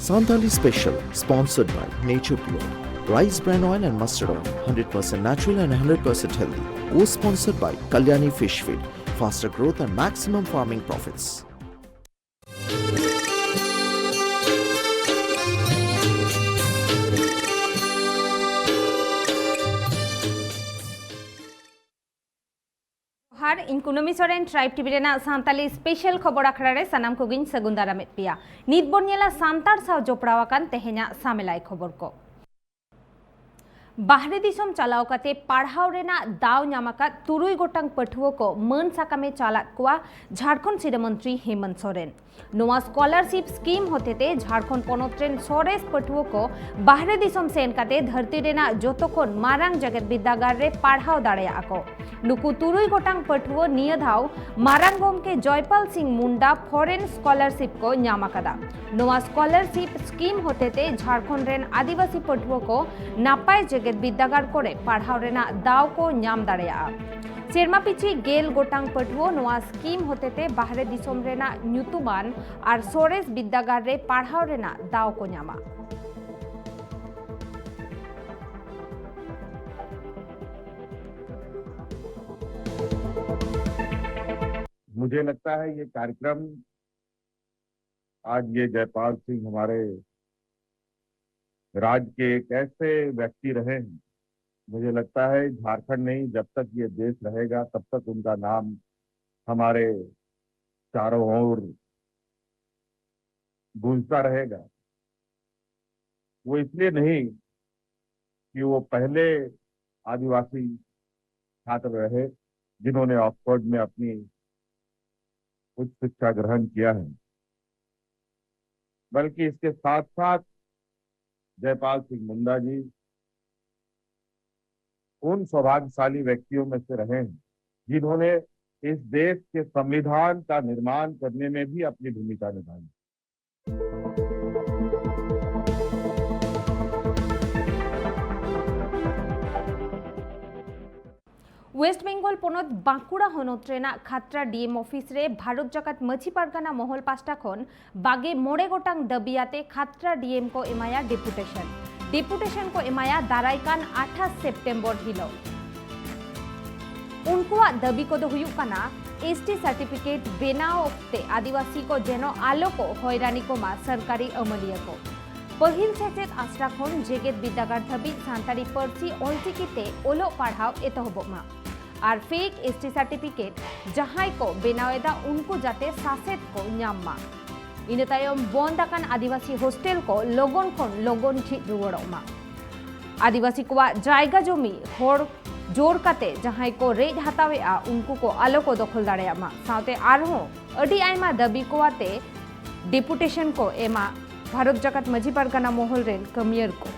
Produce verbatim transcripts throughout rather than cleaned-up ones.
Santali Special, sponsored by Nature Pure, Rice Bran Oil and Mustard Oil, hundred percent natural and hundred percent healthy. Co-sponsored by Kalyani Fish Feed, faster growth and maximum farming profits. ᱡᱚᱦᱟᱨ, ᱤᱧ ᱠᱩᱱᱟᱹᱢᱤ Soren, tribe TV ᱨᱮᱱᱟᱜ Santali special ᱠᱷᱚᱵᱚᱨ ᱟᱠᱷᱲᱟ ᱨᱮ ᱥᱟᱱᱟᱢ ᱠᱚᱜᱮᱧ ᱥᱟᱹᱜᱩᱱ ᱫᱟᱨᱟᱢᱮᱫ ᱯᱮᱭᱟ᱾ ᱱᱤᱛ ᱵᱚᱱ ᱧᱮᱞᱟ ᱥᱟᱱᱛᱟᱲ ᱥᱟᱶ ᱡᱚᱯᱲᱟᱣ ᱟᱠᱟᱱ ᱛᱮᱦᱮᱧᱟᱜ ᱥᱟᱢᱮᱞᱟᱭ ᱠᱷᱚᱵᱚᱨ ᱠᱚ᱾ ᱵᱟᱦᱨᱮ ᱫᱤᱥᱚᱢ ᱪᱟᱞᱟᱣ ᱠᱟᱛᱮ ᱯᱟᱲᱦᱟᱣ ᱨᱮᱱᱟᱜ ᱫᱟᱣ ᱧᱟᱢ ᱟᱠᱟᱫ ᱛᱩᱨᱩᱭ ᱜᱚᱴᱟᱝ ᱯᱟᱹᱴᱷᱩᱣᱟᱹ ᱠᱚ ᱢᱟᱹᱱ ᱥᱟᱠᱟᱢᱮ ᱪᱟᱞ ᱟᱫ ᱠᱚᱣᱟ ᱡᱷᱟᱲᱠᱷᱚᱸᱰ ᱥᱤᱨᱟᱹ ᱢᱚᱱᱛᱨᱤ ᱦᱮᱢᱚᱱᱛ ᱥᱚᱨᱮᱱ᱾ ᱱᱚᱣᱟ ᱥᱠᱚᱞᱟᱨᱥᱤᱯ ᱥᱠᱤᱢ ᱦᱚᱛᱮᱛᱮ ᱡᱷᱟᱲᱠᱷᱚᱸᱰ ᱯᱚᱱᱚᱛ ᱨᱮᱱ ᱥᱚᱨᱮᱥ ᱯᱟᱹᱴᱷᱩᱣᱟᱹ ᱠᱚ ᱵᱟᱦᱨᱮ ᱫᱤᱥᱚᱢ ᱥᱮᱱ ᱠᱟᱛᱮ ᱫᱷᱟᱹᱨᱛᱤ ᱨᱮᱱᱟᱜ ᱡᱚᱛᱚ ᱠᱷᱚᱱ ᱢᱟᱨᱟᱝ ᱡᱮᱜᱮᱛ ᱵᱤᱨᱫᱟᱹᱜᱟᱲ ᱨᱮ ᱯᱟᱲᱦᱟᱣ ᱫᱟᱲᱮᱭᱟᱜᱼᱟ ᱠᱚ᱾ ᱱᱩᱠᱩ ᱛᱩᱨᱩᱭ ᱜᱚᱴᱟᱝ ᱯᱟᱹᱴᱷᱩᱣᱟᱹ ᱱᱤᱭᱟᱹ ᱫᱷᱟᱣ ᱢᱟᱨᱟᱝ ᱜᱚᱢᱠᱮ ᱡᱚᱭᱯᱟᱞ ᱥᱤᱝ ᱢᱩᱱᱰᱟ ᱯᱷᱚᱨᱮᱱ ᱥᱠᱚᱞᱟᱨᱥᱤᱯ ᱠᱚ ᱧᱟᱢ ᱟᱠᱟᱫᱟ᱾ ᱱᱚᱣᱟ ᱥᱠᱚᱞᱟᱨᱥᱤᱯ ᱥᱠᱤᱢ ᱦᱚᱛᱮᱛᱮ ᱡᱷᱟᱲᱠᱷᱚᱸᱰ ᱨᱮᱱ ᱟᱹᱫᱤᱵᱟᱹᱥᱤ ᱯᱟᱹᱴᱷᱩᱣᱟᱹ ᱠᱚ ᱱᱟᱯᱟᱭ ᱡᱮᱜᱮᱛ ᱵᱤᱨᱫᱟᱹᱜᱟᱲ ᱠᱚᱨᱮ ᱯᱟᱲᱦᱟᱣ ᱨᱮᱱᱟᱜ ᱫᱟᱣ ᱠᱚ ᱧᱟᱢ ᱫᱟᱲᱮᱭᱟᱜᱼᱟ᱾ ᱥᱮᱨᱢᱟ ᱯᱤᱪᱷᱤ ᱜᱮᱞ ᱜᱚᱴᱟᱝ ᱯᱟᱹᱴᱷᱩᱣᱟᱹ ᱱᱚᱣᱟ ᱥᱠᱤᱢ ᱦᱚᱛᱮᱛᱮ ᱵᱟᱦᱨᱮ ᱫᱤᱥᱚᱢ ᱨᱮᱱᱟᱜ ᱧᱩᱛᱩᱢᱟᱱ ᱟᱨ ᱥᱚᱨᱮᱥ ᱵᱤᱨᱫᱟᱹᱜᱟᱲ ᱨᱮ ᱯᱟᱲᱦᱟᱣ ᱨᱮᱱᱟᱜ ᱫᱟᱣ ᱠᱚ ᱧᱟᱢᱟ᱾ मुझे लगता है ये कार्यक्रम, आज ये जयपाल सिंह हमारे राज्य के एक ऐसे व्यक्ति रहे हैं, मुझे लगता है झारखंड नहीं, जब तक ये देश रहेगा तब तक उनका नाम हमारे चारों ओर गूंजता रहेगा। वो इसलिए नहीं कि वो पहले आदिवासी छात्र रहे जिन्होंने ऑक्सफोर्ड में अपनी उच्च शिक्षा ग्रहण किया है, बल्कि इसके साथ साथ जयपाल सिंह मुंडा जी उन सौभाग्यशाली व्यक्तियों में से रहे हैं जिन्होंने इस देश के संविधान का निर्माण करने में भी अपनी भूमिका निभाई। ᱳᱭᱮᱥᱴ ᱵᱮᱝᱜᱚᱞ ᱯᱚᱱᱚᱛ ᱵᱟᱸᱠᱩᱲᱟ ᱦᱚᱱᱚᱛ ᱨᱮᱱᱟᱜ ᱠᱷᱟᱛᱲᱟ ᱰᱤ ᱮᱢ ᱚᱯᱷᱤᱥ ᱨᱮ ᱵᱷᱟᱨᱚᱛ ᱡᱟᱠᱟᱛ ᱢᱟᱹᱡᱷᱤ ᱯᱟᱨᱜᱟᱱᱟ ᱢᱚᱦᱚᱞ ᱯᱟᱥᱴᱟ ᱠᱷᱚᱱ ᱵᱟᱜᱮ ᱢᱚᱬᱮ ᱜᱚᱴᱟᱝ ᱫᱟᱹᱵᱤ ᱟᱛᱮ ᱠᱷᱟᱛᱲᱟ ᱰᱤ ᱮᱢ ᱠᱚ ᱮᱢᱟᱭᱟ ᱰᱮᱯᱩᱴᱮᱥᱚᱱ᱾ ᱰᱮᱯᱩᱴᱮᱥᱚᱱ ᱠᱚ ᱮᱢᱟᱭᱟ ᱫᱟᱨᱟᱭ ᱠᱟᱱ ᱟᱴᱷᱟᱥ ᱥᱮᱯᱴᱮᱢᱵᱚᱨ ᱦᱤᱞᱚᱜ᱾ ᱩᱱᱠᱩᱣᱟᱜ ᱫᱟᱹᱵᱤ ᱠᱚᱫᱚ ᱦᱩᱭᱩᱜ ᱠᱟᱱᱟ, ᱮᱥ ᱴᱤ ᱥᱟᱨᱴᱤᱯᱷᱤᱠᱮᱴ ᱵᱮᱱᱟᱣ ᱚᱠᱛᱮ ᱟᱹᱫᱤᱵᱟᱹᱥᱤ ᱠᱚ ᱡᱮᱱᱚ ᱟᱞᱚ ᱠᱚ ᱦᱚᱭᱨᱟᱱᱤ ᱠᱚᱢᱟ ᱥᱚᱨᱠᱟᱨᱤ ᱟᱹᱢᱟᱹᱞᱤᱭᱟᱹ ᱠᱚ᱾ ᱯᱟᱹᱦᱤᱞ ᱥᱮᱪᱮᱫ ᱟᱥᱲᱟ ᱠᱷᱚᱱ ᱡᱮᱜᱮᱛ ᱵᱤᱨᱫᱟᱹᱜᱟᱲ ᱫᱷᱟᱹᱵᱤᱡ ᱥᱟᱱᱛᱟᱲᱤ ᱯᱟᱹᱨᱥᱤ ᱚᱞᱪᱤᱠᱤ ᱛᱮ ᱚᱞᱚᱜ ᱯᱟᱲᱦᱟᱣ ᱮᱛᱚᱦᱚᱵᱚᱜ ᱢᱟ᱾ ᱟᱨ ᱯᱷᱮᱠ ᱮᱥ ᱴᱤ ᱥᱟᱨᱴᱤᱯᱷᱤᱠᱮᱴ ᱡᱟᱦᱟᱸᱭ ᱠᱚ ᱵᱮᱱᱟᱣ ᱮᱫᱟ, ᱩᱱᱠᱩ ᱡᱟᱛᱮ ᱥᱟᱥᱮᱛ ᱠᱚ ᱧᱟᱢ ᱢᱟ᱾ ᱤᱱᱟᱹ ᱛᱟᱭᱚᱢ ᱵᱚᱱᱫ ᱟᱠᱟᱱ ᱟᱹᱫᱤᱵᱟᱹᱥᱤ ᱦᱳᱥᱴᱮᱞ ᱠᱚ ᱞᱚᱜᱚᱱ ᱠᱷᱚᱱ ᱞᱚᱜᱚᱱ ᱡᱷᱤᱡ ᱨᱩᱣᱟᱹᱲᱚᱜ ᱢᱟ᱾ ᱟᱹᱫᱤᱵᱟᱹᱥᱤ ᱠᱚᱣᱟᱜ ᱡᱟᱭᱜᱟ ᱡᱚᱢᱤ ᱦᱚᱲ ᱡᱳᱨ ᱠᱟᱛᱮ ᱡᱟᱦᱟᱸᱭ ᱠᱚ ᱨᱮᱡ ᱦᱟᱛᱟᱣᱮᱫᱼᱟ, ᱩᱱᱠᱩ ᱠᱚ ᱟᱞᱚ ᱠᱚ ᱫᱚᱠᱷᱚᱞ ᱫᱟᱲᱮᱭᱟᱜ ᱢᱟ᱾ ᱥᱟᱶᱛᱮ ᱟᱨᱦᱚᱸ ᱟᱹᱰᱤ ᱟᱭᱢᱟ ᱫᱟᱹᱵᱤ ᱠᱚ ᱟᱛᱮ ᱰᱮᱯᱩᱴᱮᱥᱚᱱ ᱠᱚ ᱮᱢᱟ ᱵᱷᱟᱨᱚᱛ ᱡᱟᱠᱟᱛ ᱢᱟᱹᱡᱷᱤ ᱯᱟᱨᱜᱟᱱᱟ ᱢᱚᱦᱚᱞ ᱨᱮᱱ ᱠᱟᱹᱢᱤᱭᱟᱹᱨ ᱠᱚ᱾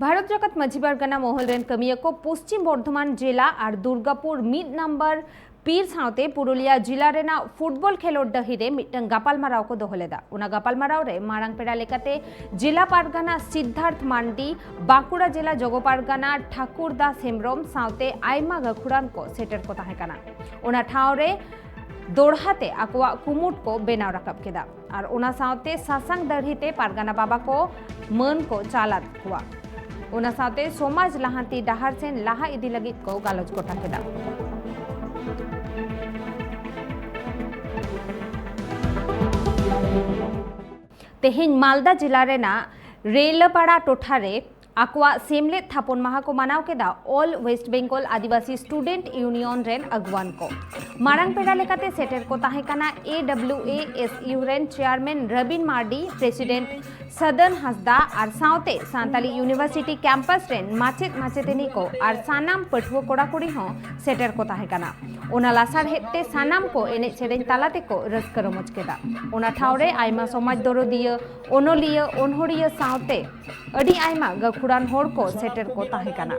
ᱵᱷᱟᱨᱚᱛ ᱡᱟᱠᱟᱛ ᱢᱟᱹᱡᱷᱤ ᱯᱟᱨᱜᱟᱱᱟ ᱢᱚᱦᱚᱞ ᱨᱮᱱ ᱠᱟᱹᱢᱤᱭᱟᱹ ᱠᱚ ᱯᱚᱥᱪᱤᱢ ᱵᱚᱨᱫᱷᱚᱢᱟᱱ ᱡᱮᱞᱟ ᱟᱨ ᱫᱩᱨᱜᱟᱯᱩᱨ ᱢᱤᱫ ᱱᱟᱢᱵᱟᱨ ᱯᱤᱨ ᱥᱟᱶᱛᱮ ᱯᱩᱨᱩᱞᱤᱭᱟ ᱡᱮᱞᱟ ᱨᱮᱱᱟᱜ ᱯᱷᱩᱴᱵᱚᱞ ᱠᱷᱮᱞᱳᱰ ᱰᱟᱹᱦᱤ ᱨᱮ ᱢᱤᱫᱴᱟᱝ ᱜᱟᱯᱟᱞᱢᱟᱨᱟᱣ ᱠᱚ ᱫᱚᱦᱚ ᱞᱮᱫᱟ᱾ ᱚᱱᱟ ᱜᱟᱯᱟᱞᱢᱟᱨᱟᱣ ᱨᱮ ᱢᱟᱨᱟᱝ ᱯᱮᱲᱟ ᱞᱮᱠᱟᱛᱮ ᱡᱮᱞᱟ ᱯᱟᱨᱜᱟᱱᱟ ᱥᱤᱫᱽᱫᱷᱟᱨᱛᱷ ᱢᱟᱱᱰᱤ, ᱵᱟᱸᱠᱩᱲᱟ ᱡᱮᱞᱟ ᱡᱚᱜᱚ ᱯᱟᱨᱜᱟᱱᱟ ᱴᱷᱟᱠᱩᱨ ᱫᱟᱥ ᱦᱮᱢᱵᱨᱚᱢ ᱥᱟᱶᱛᱮ ᱟᱭᱢᱟ ᱜᱟᱹᱠᱷᱩᱲᱟᱱ ᱠᱚ ᱥᱮᱴᱮᱨ ᱠᱚ ᱛᱟᱦᱮᱸ ᱠᱟᱱᱟ᱾ ᱚᱱᱟ ᱴᱷᱟᱶ ᱨᱮ ᱫᱚᱲᱦᱟ ᱛᱮ ᱟᱠᱚᱣᱟᱜ ᱠᱩᱢᱩᱴ ᱠᱚ ᱵᱮᱱᱟᱣ ᱨᱟᱠᱟᱵ ᱠᱮᱫᱟ᱾ ᱟᱨ ᱚᱱᱟ ᱥᱟᱶᱛᱮ ᱥᱟᱥᱟᱝ ᱫᱟᱹᱲᱦᱤ ᱛᱮ ᱯᱟᱨᱜᱟᱱᱟ ᱵᱟᱵᱟ ᱠᱚ ᱢᱟᱹᱱ ᱠᱚ ᱪᱟᱞ ᱟᱫ ᱠᱚᱣᱟ᱾ ᱚᱱᱟ ᱥᱟᱶᱛᱮ ᱥᱚᱢᱟᱡᱽ ᱞᱟᱦᱟᱱᱛᱤ ᱰᱟᱦᱟᱨ ᱥᱮᱱ ᱞᱟᱦᱟ ᱤᱫᱤ ᱞᱟᱹᱜᱤᱫ ᱠᱚ ᱜᱟᱞᱚᱪ ᱜᱚᱴᱟ ᱠᱮᱫᱟ᱾ ᱛᱮᱦᱮᱧ ᱢᱟᱞᱫᱟ ᱡᱮᱞᱟ ᱨᱮᱱᱟᱜ ᱨᱮᱞᱟᱯᱟᱲᱟ ᱴᱚᱴᱷᱟ ᱨᱮ ᱟᱠᱚᱣᱟᱜ ᱥᱮᱢᱞᱮᱫ ᱛᱷᱟᱯᱚᱱ ᱢᱟᱦᱟ ᱠᱚ ᱢᱟᱱᱟᱣ ᱠᱮᱫᱟ ᱚᱞ ᱳᱭᱮᱥᱴ ᱵᱮᱝᱜᱚᱞ ᱟᱹᱫᱤᱵᱟᱹᱥᱤ ᱥᱴᱩᱰᱮᱱᱴ ᱤᱭᱩᱱᱤᱭᱚᱱ ᱨᱮᱱ ᱟᱹᱜᱩᱣᱟᱱ ᱠᱚ᱾ ᱢᱟᱨᱟᱝ ᱯᱮᱲᱟ ᱞᱮᱠᱟᱛᱮ ᱥᱮᱴᱮᱨ ᱠᱚ ᱛᱟᱦᱮᱸ ᱠᱟᱱᱟ ᱮ ᱰᱟᱵᱞᱤᱭᱩ ᱮ ᱮᱥ ᱤᱭᱩ ᱨᱮᱱ ᱪᱮᱭᱟᱨᱢᱮᱱ ᱨᱚᱵᱤᱱ ᱢᱟᱨᱰᱤ, ᱯᱨᱮᱥᱤᱰᱮᱱᱴ ᱥᱟᱫᱟᱱ ᱦᱟᱸᱥᱫᱟ ᱟᱨ ᱥᱟᱶᱛᱮ ᱥᱟᱱᱛᱟᱞᱤ ᱤᱭᱩᱱᱤᱵᱷᱟᱨᱥᱤᱴᱤ ᱠᱮᱢᱯᱟᱥ ᱨᱮᱱ ᱢᱟᱪᱮᱫ ᱢᱟᱪᱮᱛᱟᱹᱱᱤ ᱠᱚ ᱟᱨ ᱥᱟᱱᱟᱢ ᱯᱟᱹᱴᱷᱩᱣᱟᱹ ᱠᱚᱲᱟ ᱠᱩᱲᱤ ᱦᱚᱸ ᱥᱮᱴᱮᱨ ᱠᱚ ᱛᱟᱦᱮᱸ ᱠᱟᱱᱟ᱾ ᱚᱱᱟ ᱞᱟᱥᱟᱲᱦᱮᱫ ᱛᱮ ᱥᱟᱱᱟᱢ ᱠᱚ ᱮᱱᱮᱡ ᱥᱮᱨᱮᱧ ᱛᱟᱞᱟ ᱛᱮᱠᱚ ᱨᱟᱹᱥᱠᱟᱹ ᱨᱚᱢᱚᱡᱽ ᱠᱮᱫᱟ᱾ ᱚᱱᱟ ᱴᱷᱟᱶ ᱨᱮ ᱟᱭᱢᱟ ᱥᱚᱢᱟᱡᱽ ᱫᱚᱨᱚᱫᱤᱭᱟᱹ, ᱚᱱᱚᱞᱤᱭᱟᱹ, ᱚᱱᱚᱲᱦᱤᱭᱟᱹ ᱥᱟᱶᱛᱮ ᱟᱹᱰᱤ ᱟᱭᱢᱟ ᱜᱟᱹᱠᱷᱩᱲᱟᱱ ᱦᱚᱲ ᱠᱚ ᱥᱮᱴᱮᱨ ᱠᱚ ᱛᱟᱦᱮᱸ ᱠᱟᱱᱟ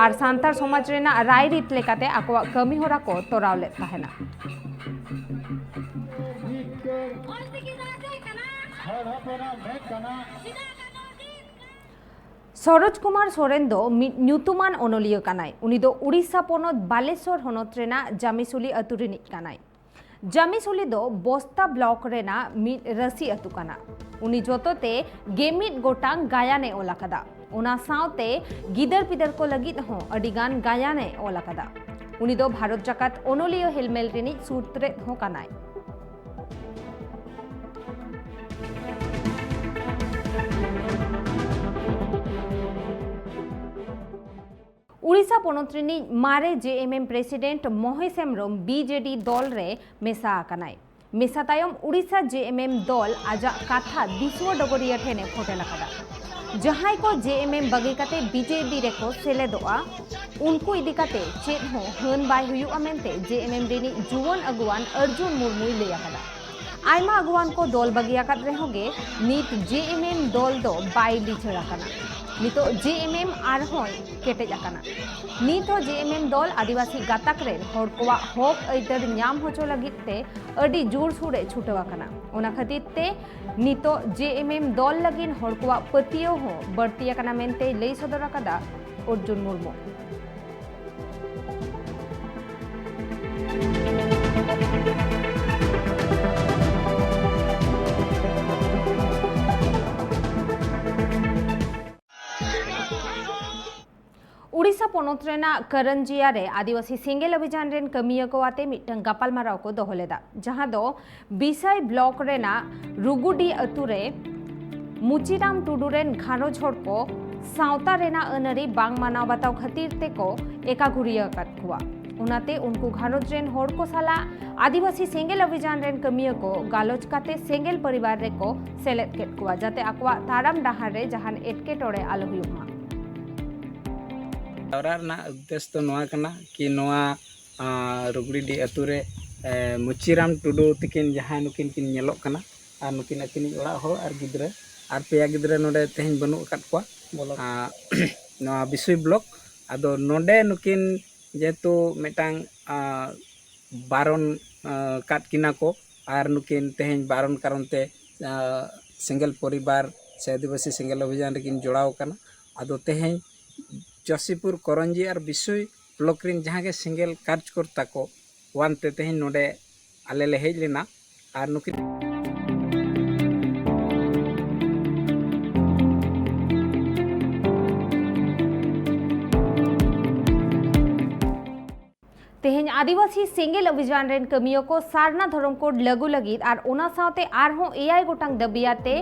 ᱟᱨ ᱥᱟᱱᱛᱟᱲ ᱥᱚᱢᱟᱡᱽ ᱨᱮᱱᱟᱜ ᱨᱟᱭᱨᱤᱛ ᱞᱮᱠᱟᱛᱮ ᱟᱠᱚᱣᱟᱜ ᱠᱟᱹᱢᱤ ᱦᱚᱨᱟ ᱠᱚ ᱛᱚᱨᱟᱣ ᱞᱮᱫ ᱛᱟᱦᱮᱱᱟ᱾ ᱥᱚᱨᱚᱡᱽ ᱠᱩᱢᱟᱨ ᱥᱚᱨᱮᱱ ᱫᱚ ᱢᱤᱫ ᱧᱩᱛᱩᱢᱟᱱ ᱚᱱᱚᱞᱤᱭᱟᱹ ᱠᱟᱱᱟᱭ᱾ ᱩᱱᱤ ᱫᱚ ᱩᱲᱤᱥᱥᱟ ᱯᱚᱱᱚᱛ ᱵᱟᱞᱮᱥᱚᱨ ᱦᱚᱱᱚᱛ ᱨᱮᱱᱟᱜ ᱡᱟᱢᱤᱥᱩᱞᱤ ᱟᱹᱛᱩ ᱨᱤᱱᱤᱡ ᱠᱟᱱᱟᱭ᱾ ᱡᱟᱢᱤᱥᱩᱞᱤ ᱫᱚ ᱵᱚᱥᱛᱟ ᱵᱞᱚᱠ ᱨᱮᱱᱟᱜ ᱢᱤᱫ ᱨᱟᱹᱥᱤ ᱟᱹᱛᱩ ᱠᱟᱱᱟ᱾ ᱩᱱᱤ ᱡᱚᱛᱚ ᱛᱮ ᱜᱮᱢᱤᱫ ᱜᱚᱴᱟᱝ ᱜᱟᱭᱟᱱᱮ ᱚᱞ ᱟᱠᱟᱫᱟ᱾ ᱚᱱᱟ ᱥᱟᱶᱛᱮ ᱜᱤᱫᱟᱹᱨ ᱯᱤᱫᱟᱹᱨ ᱠᱚ ᱞᱟᱹᱜᱤᱫ ᱦᱚᱸ ᱟᱹᱰᱤ ᱜᱟᱱ ᱜᱟᱭᱟᱱᱮ ᱚᱞ ᱟᱠᱟᱫᱟ᱾ ᱩᱱᱤ ᱫᱚ ᱵᱷᱟᱨᱚᱛ ᱡᱟᱠᱟᱛ ᱚᱱᱚᱞᱤᱭᱟᱹ ᱦᱮᱞᱢᱮᱞ ᱨᱤᱱᱤᱡ ᱥᱩᱛᱨᱮᱫ ᱦᱚᱸ ᱠᱟᱱᱟᱭ᱾ ᱩᱲᱤᱥᱥᱟ ᱯᱚᱱᱚᱛ ᱨᱤᱱᱤᱡ ᱢᱟᱨᱮ ᱡᱮ M M president Mohesh Hembrom B J D ᱫᱚᱞ ᱨᱮ ᱢᱮᱥᱟ ᱟᱠᱟᱱᱟᱭ᱾ ᱢᱮᱥᱟ ᱛᱟᱭᱚᱢ ᱩᱲᱤᱥᱥᱟ ᱡᱮ ᱮᱢ ᱮᱢ ᱫᱚᱞ ᱟᱡᱟᱜ ᱠᱟᱛᱷᱟ ᱫᱤᱥᱩᱣᱟᱹ ᱰᱚᱜᱚᱨᱤᱭᱟᱹ ᱴᱷᱮᱱ ᱮ ᱯᱷᱚᱴᱮᱞ ᱟᱠᱟᱫᱟ᱾ ᱡᱟᱦᱟᱸᱭ ᱠᱚ ᱡᱮ ᱮᱢ ᱮᱢ ᱵᱟᱹᱜᱤ ᱠᱟᱛᱮ ᱵᱤ ᱡᱮ ᱯᱤ ᱨᱮᱠᱚ ᱥᱮᱞᱮᱫᱚᱜᱼᱟ, ᱩᱱᱠᱩ ᱤᱫᱤ ᱠᱟᱛᱮ ᱪᱮᱫ ᱦᱚᱸ ᱦᱟᱹᱱ ᱵᱟᱭ ᱦᱩᱭᱩᱜᱼᱟ ᱢᱮᱱᱛᱮ ᱡᱮ ᱮᱢ ᱮᱢ ᱨᱤᱱᱤᱡ ᱡᱩᱣᱟᱹᱱ ᱟᱹᱜᱩᱣᱟᱱ ᱚᱨᱡᱩᱱ ᱢᱩᱨᱢᱩᱭ ᱞᱟᱹᱭ ᱟᱠᱟᱫᱟ᱾ ᱟᱭᱢᱟ ᱟᱹᱜᱩᱣᱟᱱ ᱠᱚ ᱫᱚᱞ ᱵᱟᱹᱜᱤ ᱟᱠᱟᱫ ᱨᱮᱦᱚᱸ ᱜᱮ ᱱᱤᱛ ᱡᱮ ᱮᱢ ᱮᱢ ᱫᱚᱞ ᱫᱚ ᱵᱟᱭ ᱞᱤᱪᱟᱹᱲ ᱟᱠᱟᱱᱟ᱾ ᱱᱤᱛᱚᱜ ᱡᱮ ᱮᱢ ᱮᱢ ᱟᱨᱦᱚᱸᱭ ᱠᱮᱴᱮᱡ ᱟᱠᱟᱱᱟ᱾ ᱱᱤᱛ ᱦᱚᱸ ᱡᱮ ᱮᱢ ᱮᱢ ᱫᱚᱞ ᱟᱹᱫᱤᱵᱟᱹᱥᱤ ᱜᱟᱛᱟᱠ ᱨᱮᱱ ᱦᱚᱲ ᱠᱚᱣᱟᱜ ᱦᱚᱠ ᱟᱹᱭᱫᱟᱹᱨ ᱧᱟᱢ ᱦᱚᱪᱚ ᱞᱟᱹᱜᱤᱫ ᱛᱮ ᱟᱹᱰᱤ ᱡᱳᱨᱥᱳᱨ ᱮ ᱪᱷᱩᱴᱟᱹᱣ ᱟᱠᱟᱱᱟ᱾ ᱚᱱᱟ ᱠᱷᱟᱹᱛᱤᱨ ᱛᱮ ᱱᱤᱛᱚᱜ ᱡᱮ ᱮᱢ ᱮᱢ ᱫᱚᱞ ᱞᱟᱹᱜᱤᱫ ᱦᱚᱲ ᱠᱚᱣᱟᱜ ᱯᱟᱹᱛᱭᱟᱹᱣ ᱦᱚᱸ ᱵᱟᱹᱲᱛᱤ ᱟᱠᱟᱱᱟ ᱢᱮᱱᱛᱮᱭ ᱞᱟᱹᱭ ᱥᱚᱫᱚᱨ ᱟᱠᱟᱫᱟ ᱚᱨᱡᱩᱱ ᱢᱩᱨᱢᱩ᱾ ᱩᱲᱤᱥᱥᱟ ᱯᱚᱱᱚᱛ ᱨᱮᱱᱟᱜ ᱠᱟᱨᱟᱱᱡᱤᱭᱟ ᱨᱮ ᱟᱹᱫᱤᱵᱟᱹᱥᱤ ᱥᱮᱸᱜᱮᱞ ᱚᱵᱷᱤᱡᱟᱱ ᱨᱮᱱ ᱠᱟᱹᱢᱤᱭᱟᱹ ᱠᱚ ᱟᱛᱮ ᱢᱤᱫᱴᱟᱝ ᱜᱟᱯᱟᱞᱢᱟᱨᱟᱣ ᱠᱚ ᱫᱚᱦᱚ ᱞᱮᱫᱟ, ᱡᱟᱦᱟᱸ ᱫᱚ ᱵᱤᱥᱟᱭ ᱵᱞᱚᱠ ᱨᱮᱱᱟᱜ ᱨᱩᱜᱩᱰᱤ ᱟᱹᱛᱩ ᱨᱮ ᱢᱩᱪᱤᱨᱟᱢ ᱴᱩᱰᱩ ᱨᱮᱱ ᱜᱷᱟᱨᱚᱸᱡᱽ ᱦᱚᱲ ᱠᱚ ᱥᱟᱶᱛᱟ ᱨᱮᱱᱟᱜ ᱟᱹᱱᱟᱹᱨᱤ ᱵᱟᱝ ᱢᱟᱱᱟᱣ ᱵᱟᱛᱟᱣ ᱠᱷᱟᱹᱛᱤᱨ ᱛᱮᱠᱚ ᱮᱠᱟᱜᱷᱩᱨᱤᱭᱟᱹ ᱟᱠᱟᱫ ᱠᱚᱣᱟ᱾ ᱚᱱᱟᱛᱮ ᱩᱱᱠᱩ ᱜᱷᱟᱨᱚᱸᱡᱽ ᱨᱮᱱ ᱦᱚᱲ ᱠᱚ ᱥᱟᱞᱟᱜ ᱟᱹᱫᱤᱵᱟᱹᱥᱤ ᱥᱮᱸᱜᱮᱞ ᱚᱵᱷᱤᱡᱟᱱ ᱨᱮᱱ ᱠᱟᱹᱢᱤᱭᱟᱹ ᱠᱚ ᱜᱟᱞᱚᱪ ᱠᱟᱛᱮ ᱥᱮᱸᱜᱮᱞ ᱯᱚᱨᱤᱵᱟᱨ ᱨᱮᱠᱚ ᱥᱮᱞᱮᱫ ᱠᱮᱫ ᱠᱚᱣᱟ, ᱡᱟᱛᱮ ᱟᱠᱚᱣᱟᱜ ᱛᱟᱲᱟᱢ ᱰᱟᱦᱟᱨ ᱨᱮ ᱡᱟᱦᱟᱱ ᱮᱴᱠᱮᱴᱚᱬᱮ ᱟᱞᱚ ᱦᱩᱭᱩᱜ ᱢᱟ᱾ ᱡᱟᱣᱨᱟ ᱨᱮᱱᱟᱜ ᱩᱫᱽᱫᱮᱥ ᱫᱚ ᱱᱚᱣᱟ ᱠᱟᱱᱟ ᱠᱤ ᱱᱚᱣᱟ, ᱟᱸ, ᱨᱩᱜᱽᱲᱤᱰᱤ ᱟᱹᱛᱩ ᱨᱮ, ᱮ, ᱢᱩᱪᱤᱨᱟᱢ ᱴᱩᱰᱩ ᱛᱤᱠᱤᱱ ᱡᱟᱦᱟᱸᱭ ᱱᱩᱠᱤᱱ ᱠᱤᱱ ᱧᱮᱞᱚᱜ ᱠᱟᱱᱟ, ᱟᱨ ᱱᱩᱠᱤᱱ ᱟᱹᱠᱤᱱᱤᱡ ᱚᱲᱟᱜ ᱦᱚᱲ ᱟᱨ ᱜᱤᱫᱽᱨᱟᱹ, ᱟᱨ ᱯᱮᱭᱟ ᱜᱤᱫᱽᱨᱟᱹ ᱱᱚᱰᱮ ᱛᱮᱦᱮᱧ ᱵᱟᱹᱱᱩᱜ ᱟᱠᱟᱫ ᱠᱚᱣᱟ᱾ ᱵᱚᱞᱚᱠ᱾ ᱟᱸ, ᱱᱚᱣᱟ ᱵᱤᱥᱩᱭ ᱵᱞᱚᱠ᱾ ᱟᱫᱚ ᱱᱚᱰᱮ ᱱᱩᱠᱤᱱ ᱡᱮᱦᱮᱛᱩ ᱢᱤᱫᱴᱟᱝ, ᱟᱸ, ᱵᱟᱨᱚᱱ, ᱟᱸ, ᱠᱟᱫ ᱠᱤᱱᱟ ᱠᱚ, ᱟᱨ ᱱᱩᱠᱤᱱ ᱛᱮᱦᱮᱧ ᱵᱟᱨᱚᱱ ᱠᱟᱨᱚᱱ ᱛᱮ, ᱟᱸ, ᱥᱮᱸᱜᱮᱞ ᱯᱚᱨᱤᱵᱟᱨ ᱥᱮ ᱟᱹᱫᱤᱵᱟᱹᱥᱤ ᱥᱮᱸᱜᱮᱞ ᱚᱵᱷᱤᱡᱟᱱ ᱨᱮᱠᱤᱱ ᱡᱚᱲᱟᱣ ᱟᱠᱟᱱᱟ᱾ ᱟᱫᱚ ᱛᱮᱦᱮᱧ ᱡᱚᱥᱤᱯᱩᱨ, ᱠᱚᱨᱚᱧᱡᱤ ᱟᱨ ᱵᱤᱥᱩᱭ ᱵᱞᱚᱠ ᱨᱮᱱ ᱡᱟᱦᱟᱸ ᱜᱮ ᱥᱮᱸᱜᱮᱞ ᱠᱟᱨᱡᱽᱠᱚᱨᱛᱟ ᱠᱚ ᱟᱱᱛᱮ ᱛᱮᱦᱮᱧ ᱱᱚᱰᱮ ᱟᱞᱮ ᱞᱮ ᱦᱮᱡ ᱞᱮᱱᱟ᱾ ᱟᱨ ᱱᱩᱠᱤᱱ ᱛᱮᱦᱮᱧ ᱟᱹᱫᱤᱵᱟᱹᱥᱤ ᱥᱮᱸᱜᱮᱞ ᱚᱵᱷᱤᱡᱟᱱ ᱨᱮᱱ ᱠᱟᱹᱢᱤᱭᱟᱹ ᱠᱚ ᱥᱟᱨᱱᱟ ᱫᱷᱚᱨᱚᱢ ᱠᱳᱰ ᱞᱟᱹᱜᱩ ᱞᱟᱹᱜᱤᱫ ᱟᱨ ᱚᱱᱟ ᱥᱟᱶᱛᱮ ᱟᱨᱦᱚᱸ ᱮᱭᱟᱭ ᱜᱚᱴᱟᱝ ᱫᱟᱹᱵᱤ ᱟᱛᱮ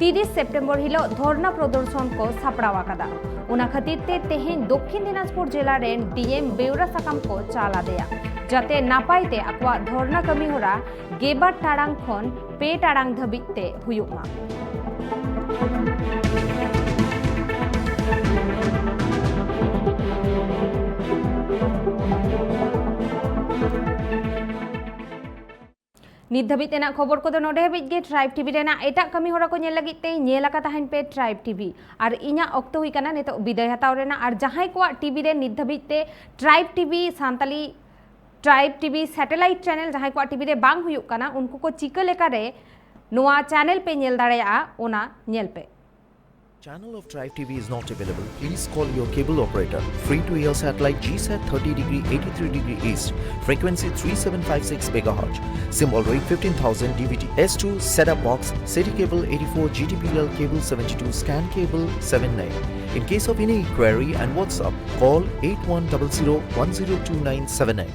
ᱛᱤᱨᱤᱥ ᱥᱮᱯᱴᱮᱢᱵᱚᱨ ᱦᱤᱞᱚᱜ ᱫᱷᱚᱨᱱᱟ ᱯᱨᱚᱫᱚᱨᱥᱚᱱ ᱠᱚ ᱥᱟᱯᱲᱟᱣ ᱟᱠᱟᱫᱟ᱾ ᱚᱱᱟ ᱠᱷᱟᱹᱛᱤᱨ ᱛᱮ ᱛᱮᱦᱮᱧ ᱫᱚᱠᱠᱷᱤᱱ ᱫᱤᱱᱟᱡᱽᱯᱩᱨ ᱡᱮᱞᱟ ᱨᱮᱱ ᱰᱤ ᱮᱢ ᱵᱮᱣᱨᱟ ᱥᱟᱠᱟᱢ ᱠᱚ ᱪᱟᱞ ᱟᱫᱮᱭᱟ, ᱡᱟᱛᱮ ᱱᱟᱯᱟᱭ ᱛᱮ ᱟᱠᱚᱣᱟᱜ ᱫᱷᱚᱨᱱᱟ ᱠᱟᱹᱢᱤ ᱦᱚᱨᱟ ᱜᱮᱞᱵᱟᱨ ᱴᱟᱲᱟᱝ ᱠᱷᱚᱱ ᱯᱮ ᱴᱟᱲᱟᱝ ᱫᱷᱟᱹᱵᱤᱡ ᱛᱮ ᱦᱩᱭᱩᱜ ᱢᱟ᱾ ᱱᱤᱛ ᱫᱷᱟᱹᱵᱤᱡ ᱛᱮᱱᱟᱜ ᱠᱷᱚᱵᱚᱨ ᱠᱚᱫᱚ ᱱᱚᱰᱮ ᱦᱟᱹᱵᱤᱡ ᱜᱮ᱾ ᱴᱨᱟᱭᱤᱵᱽ ᱴᱤᱵᱷᱤ ᱨᱮᱱᱟᱜ ᱮᱴᱟᱜ ᱠᱟᱹᱢᱤ ᱦᱚᱨᱟ ᱠᱚ ᱧᱮᱞ ᱞᱟᱹᱜᱤᱫ ᱛᱮ ᱧᱮᱞ ᱟᱠᱟ ᱛᱟᱦᱮᱱ ᱯᱮ ᱴᱨᱟᱭᱤᱵᱽ ᱴᱤᱵᱷᱤ᱾ ᱟᱨ ᱤᱧᱟᱹᱜ ᱚᱠᱛᱚ ᱦᱩᱭ ᱠᱟᱱᱟ ᱱᱤᱛᱚᱜ ᱵᱤᱫᱟᱹᱭ ᱦᱟᱛᱟᱣ ᱨᱮᱱᱟᱜ᱾ ᱟᱨ ᱡᱟᱦᱟᱸᱭ ᱠᱚᱣᱟᱜ ᱴᱤᱵᱷᱤ ᱨᱮ ᱱᱤᱛ ᱫᱷᱟᱹᱵᱤᱡ ᱛᱮ tribe TV Santali, tribe TV satellite channel ᱡᱟᱦᱟᱸᱭ ᱠᱚᱣᱟᱜ ᱴᱤᱵᱷᱤ ᱨᱮ ᱵᱟᱝ ᱦᱩᱭᱩᱜ ᱠᱟᱱᱟ, ᱩᱱᱠᱩ ᱠᱚ ᱪᱤᱠᱟᱹ ᱞᱮᱠᱟᱨᱮ ᱱᱚᱣᱟ ᱪᱮᱱᱮᱞ ᱯᱮ ᱧᱮᱞ ᱫᱟᱲᱮᱭᱟᱜᱼᱟ, ᱚᱱᱟ ᱧᱮᱞ ᱯᱮ᱾ Channel of Tribe T V is not available. Please call your cable operator. Free to air satellite G sat thirty degree eighty-three degree east, frequency three seven five six megahertz, symbol rate fifteen thousand D V D, S two setup box, city cable eighty-four, G T P L cable seventy-two, scan cable seven nine. In case of any inquiry and WhatsApp, call eight one double zero one zero two nine seven nine.